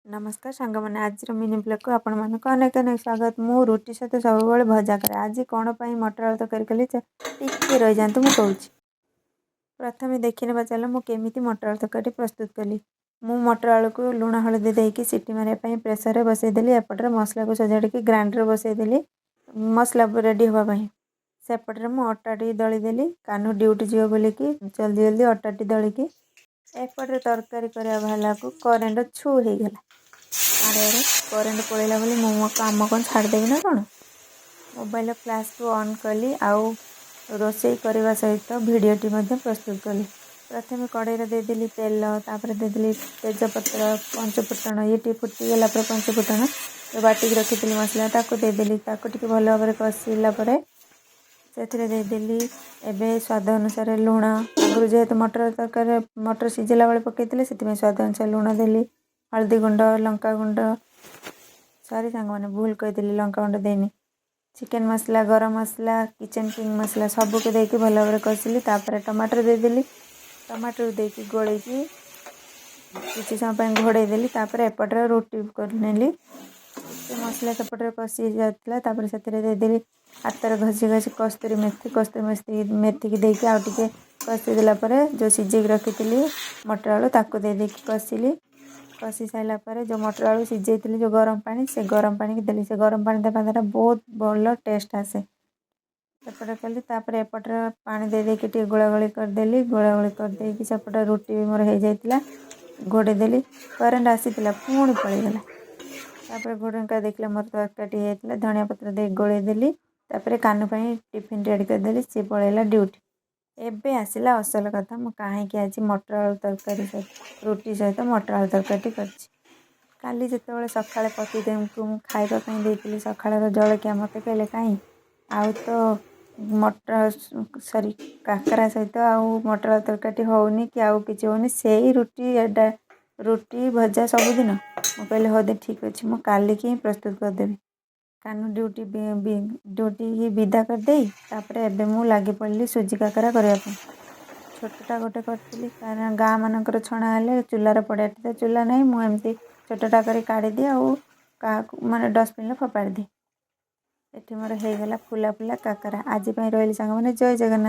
ନମସ୍କାର ସାଙ୍ଗମାନେ, ଆଜିର ମିନି ବ୍ଲଗ୍କୁ ଆପଣମାନଙ୍କୁ ଅନେକ ଅନେକ ସ୍ୱାଗତ। ମୁଁ ରୁଟି ସହିତ ସବୁବେଳେ ଭଜା କରେ। ଆଜି କ'ଣ ପାଇଁ ମଟର ଆଳୁ ତରକାରୀ କଲି, ଟିକେ ରହିଯାଆନ୍ତୁ, ମୁଁ କହୁଛି। ପ୍ରଥମେ ଦେଖିନେବା ଚାଲ ମୁଁ କେମିତି ମଟର ଆଳୁ ତରକାରୀ ପ୍ରସ୍ତୁତ କଲି। ମୁଁ ମଟର ଆଳୁକୁ ଲୁଣ ହଳଦୀ ଦେଇକି ସିଟି ମାରିବା ପାଇଁ ପ୍ରେସରରେ ବସେଇଦେଲି। ଏପଟରେ ମସଲାକୁ ସଜାଡ଼ିକି ଗ୍ରାଇଣ୍ଡର ବସେଇଦେଲି ମସଲା ରେଡ଼ି ହେବା ପାଇଁ। ସେପଟରେ ମୁଁ ଅଟାଟି ଦଳିଦେଲି। କାହ୍ନୁ ଡ୍ୟୁଟି ଯିବ ବୋଲିକି ଜଲ୍ଦି ଜଲ୍ଦି ଅଟାଟି ଦଳିକି ଏପଟରେ ତରକାରୀ କରିବା ବାହାରିଲାକୁ କରେଣ୍ଟ ଛୁ ହେଇଗଲା। ଆରେ ଆରେ, କରେଣ୍ଟ ପଳେଇଲା ବୋଲି ମୁଁ ମୋ କାମ କ'ଣ ଛାଡ଼ିଦେବି ନା କ'ଣ? ମୋବାଇଲର ଫ୍ଲାସ୍କୁ ଅନ୍ କଲି ଆଉ ରୋଷେଇ କରିବା ସହିତ ଭିଡ଼ିଓଟି ମଧ୍ୟ ପ୍ରସ୍ତୁତ କଲି। ପ୍ରଥମେ କଡ଼େଇରେ ଦେଇଦେଲି ତେଲ, ତାପରେ ଦେଇଦେଲି ତେଜପତ୍ର, ପଞ୍ଚଫୁଟଣ। ଇଏ ଟିକେ ଫୁଟିଗଲା ପରେ ପଞ୍ଚଫୁଟଣ ଯେଉଁ ବାଟିକି ରଖିଥିଲି ମସଲା, ତାକୁ ଦେଇଦେଲି। ତାକୁ ଟିକେ ଭଲ ଭାବରେ କଷିଲା ପରେ ସେଥିରେ ଦେଇଦେଲି ଏବେ ସ୍ୱାଦ ଅନୁସାରେ ଲୁଣ। ଆଗରୁ ଯେହେତୁ ମଟର ତରକାରୀରେ ମଟର ସିଝିଲା ବେଳେ ପକାଇଥିଲି, ସେଥିପାଇଁ ସ୍ୱାଦ ଅନୁସାରେ ଲୁଣ ଦେଲି। ହଳଦୀ ଗୁଣ୍ଡ, ଲଙ୍କା ଗୁଣ୍ଡ, ସରି ସାଙ୍ଗମାନେ, ଭୁଲ କହିଦେଲି, ଲଙ୍କା ଗୁଣ୍ଡ ଦେଇନି। ଚିକେନ୍ ମସଲା, ଗରମ ମସଲା, କିଚେନ୍ କିଙ୍ଗ ମସଲା ସବୁକୁ ଦେଇକି ଭଲ ଭାବରେ କଷିଲି। ତାପରେ ଟମାଟର ଦେଇଦେଲି। ଟମାଟର ଦେଇକି ଗୋଳେଇକି କିଛି ସମୟ ପାଇଁ ଘୋଡ଼େଇ ଦେଲି। ତାପରେ ଏପଟରେ ରୁଟି କରିନେଲି। ଟିକେ ମସଲା ସେପଟରେ କଷି ଯାଇଥିଲା। ତାପରେ ସେଥିରେ ଦେଇଦେଲି ହାତରେ ଘଷି ଘଷି କସ୍ତୁରୀ ମେଥି। କସ୍ତୁରୀ ମେଥିକି ଦେଇକି ଆଉ ଟିକେ କଷି ଦେଲା ପରେ ଯେଉଁ ସିଝେଇକି ରଖିଥିଲି ମଟର ଆଳୁ, ତାକୁ ଦେଇ ଦେଇକି କଷିଲି। କଷି ସାରିଲା ପରେ ଯେଉଁ ମଟର ଆଳୁ ସିଝେଇଥିଲି, ଯେଉଁ ଗରମ ପାଣି, ସେ ଗରମ ପାଣିକି ଦେଲି। ସେ ଗରମ ପାଣି ଦେବା ଦ୍ୱାରା ବହୁତ ଭଲ ଟେଷ୍ଟ ଆସେ। ସେପଟେ କଲି। ତାପରେ ଏପଟରେ ପାଣି ଦେଇ ଦେଇକି ଟିକେ ଗୋଳା ଗୋଳି କରିଦେଲି। ଗୋଳା ଗୋଳି କରିଦେଇକି ସେପଟେ ରୁଟି ବି ମୋର ହେଇଯାଇଥିଲା, ଘୋଡ଼େଇ ଦେଲି। କରେଣ୍ଟ ଆସିଥିଲା, ପୁଣି ପଳେଇଗଲା। ତାପରେ ଘୋଡ଼ଙ୍କା ଦେଖିଲେ ମୋର ତରକାରୀଟି ହେଇଯାଇଥିଲା। ଧନିଆ ପତ୍ର ଦେଇ ଗୋଳେଇ ଦେଲି। ତାପରେ କାହ୍ନୁ ପାଇଁ ଟିଫିନ୍ ରେଡ଼ି କରିଦେଲି। ସିଏ ପଳେଇଲା ଡ୍ୟୁଟି। ଏବେ ଆସିଲା ଅସଲ କଥା, ମୁଁ କାହିଁକି ଆଜି ମଟର ଆଳୁ ତରକାରୀ ସହିତ ରୁଟି ସହିତ ମଟର ଆଳୁ ତରକାରୀଟି କରିଛି। କାଲି ଯେତେବେଳେ ସକାଳେ ପତିଦେବଙ୍କୁ ମୁଁ ଖାଇବା ପାଇଁ ଦେଇଥିଲି ସକାଳର ଜଳଖିଆ, ମୋତେ କହିଲେ, "କାଇଁ ଆଉ ତ ମଟର, ସରି, କାକରା ସହିତ ଆଉ ମଟର ଆଳୁ ତରକାରୀଟି ହେଉନି କି ଆଉ କିଛି ହେଉନି, ସେଇ ରୁଟି ଏଇଟା ରୁଟି ଭଜା ସବୁଦିନ।" ମୁଁ କହିଲି, "ହଉ ଦେ, ଠିକ୍ ଅଛି, ମୁଁ କାଲିକି ହିଁ ପ୍ରସ୍ତୁତ କରିଦେବି।" କାହ୍ନୁ ଡ୍ୟୁଟିକି ବିଦା କରିଦେଇ ତାପରେ ଏବେ ମୁଁ ଲାଗି ପଡ଼ିଲି ସୁଜି କାକରା କରିବା ପାଇଁ। ଛୋଟଟା ଗୋଟେ କରିଥିଲି, କାରଣ ଗାଁ ମାନଙ୍କର ଛଣା ହେଲେ ଚୁଲାରେ ପଡ଼େ। ଏଠି ତ ଚୁଲା ନାହିଁ। ମୁଁ ଏମିତି ଛୋଟଟା କରି କାଢ଼ିଦିଏ ଆଉ କାହାକୁ ମାନେ ଡଷ୍ଟବିନ୍ରେ ଫୋପାଡ଼ି ଦିଏ। ଏଠି ମୋର ହେଇଗଲା ଫୁଲା ଫୁଲା କାକରା। ଆଜି ପାଇଁ ରହିଲି ସାଙ୍ଗମାନେ, ଜୟ ଜଗନ୍ନାଥ।